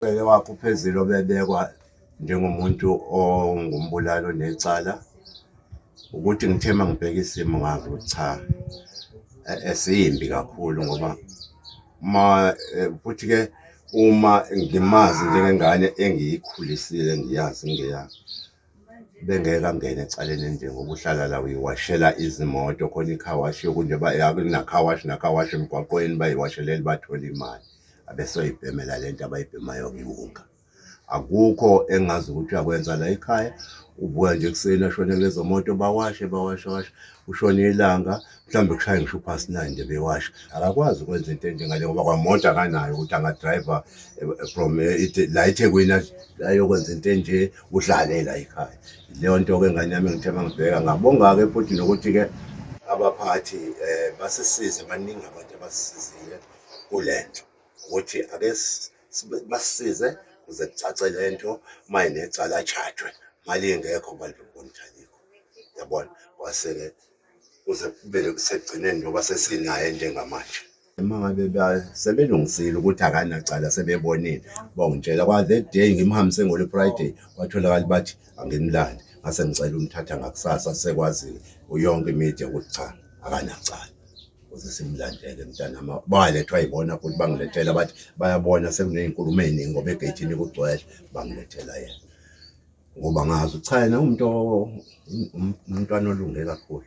Umqhele wakhe uphezulu obebekwa njengomuntu ongumbulali onecala ukuthi ngithe uma ngibheka isimo ngazi ukuthi cha, esiyimbi kakhulu ngoba uma futhi-ke uma ngimazi njengengane engiyikhulisile ngiyazi ngeyami, bengeke angene ecaleni enje ngoba uhlala la uyiwashela izimoto khona i-car wash yokunje akuna-car wash na-car wash emgwaqweni bayiwashelele bathole imali. Abesoyibhemela le nto abayibhemayo ngiwunga. Akukho engazi ukuthi uyakwenza la ekhaya, uvuka nje ekuseni ashone kulezo moto bawashe bawashe washe, kushone ilanga, mhlawumbe kushaye ngisho u-past nine nje bewasha. Akakwazi ukwenza into enjengale ngoba kwamoto akanayo ukuthi angadrayiva from la eThekwini ayokwenza into enje, uhlale la ekhaya. Leyo nto-ke ngane yami engithe uma ngibheka ngabonga-ke futhi nokuthi-ke abaphathi basisize, baningi abantu abasisizile kule nto ukuthi ake basisize kuze kucace le nto, uma enecala a-charge-we, uma lingekho balibona ukuthi alikho, yabona. Kwase-ke kuze kube sekugcineni njengoba sesinaye njengamanje. Uma ngabe sebelungisile ukuthi akanacala sebebonile bangitshela kwa that day ngimhambise ngole-Friday kwatholakala bathi angimlande ngase ngicela umthatha ngakusasa sekwazi yonke imidia ukuthi cha akanacala ukuze simlandele mntanami. Balethwa yibona futhi bangilethela bathi bayabona sekuney'nkulumo ey'ningi ngoba egeyithini kugcwele bangilethela yena. Ngoba ngazi ukuthi cha yena umuntu umntwana olunge kakhulu.